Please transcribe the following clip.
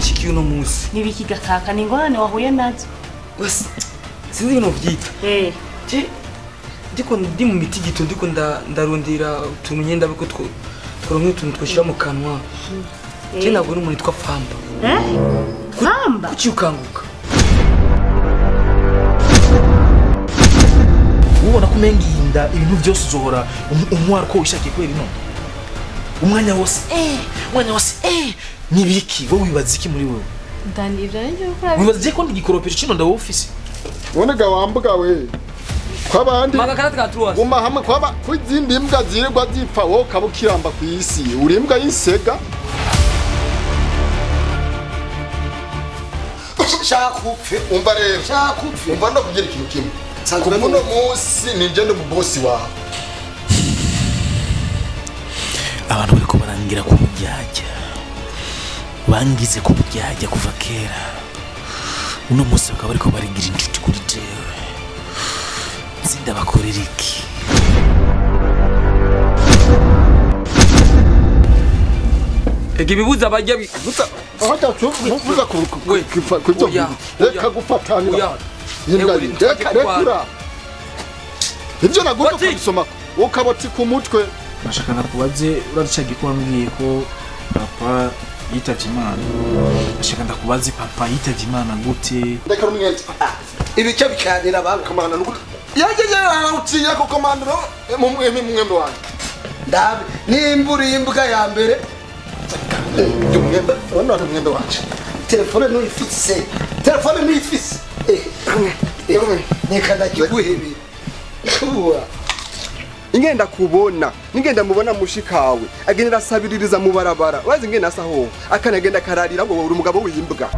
Zanshikiye uno munsi. Nibiki gakaka ni ngorane wahuye nazo? Sinzi ibintu vyita. Je ndiko ndi mu mitigito ndiko ndarondera utuntu nyenda biko tworonka utuntu twoshira mu kanwa. Je nabwo n'umuntu yitwa Famba. Famba? Kuki ukanguka? Ubona ko umenga ibintu byose uzohora umwara ko wishakiye kwera ino. Umwanya wose umwanya wose nibiki wowe wibaza iki muri wewe? Dani ivyo nivyo ukora. Wibaza ko ndi gikoropesho kino ndawo office. Ubonega wambuga we. Kwabandi guma hamwe kwaba kwizindi imbwa zirirwa zipfa wowe ukabukiramba ku isi uri imbwa y'isega. Shaka upfe umva rero shaka upfe umva no kugira ikintu kimwe. Kuva uno munsi nije ndi boss wawe. Abantu bariko barangira ku bujyajya. Bangize ku bujyajya kuva kera. Uno munsi bakaba bariko barigira inshuti kuri jewe. Nzinda bakorera iki? Ege bibuza bajya bibuza. Ahata tuvuza ku reka gufatanira. Reka rekura. Ibyo nagomba kubisoma ukaboti ku mutwe. Nashaka ndakubaze uraduca gikubambwiye ko papa yitavye Imana. Nashaka ndakubaze papa yitavye Imana gute? Reka rumwenze. Ibice bikanira bankamana nuko. Yajeje uciye ko komandro mu mwembe wanjye. Ndabe nimbura imbwa ya mbere. Umwembe, urabona umwembe wanje. Telefone ntuyifise. Telefone ntuyifise. Neka ndakiguhebera. Kuwa. Ingenda kubona, ningenda mubona mushikawe, agenda asabiririza mu barabara. Wazi ngenda asaho, akanagenda kararira ngo uri umugabo wimbwa.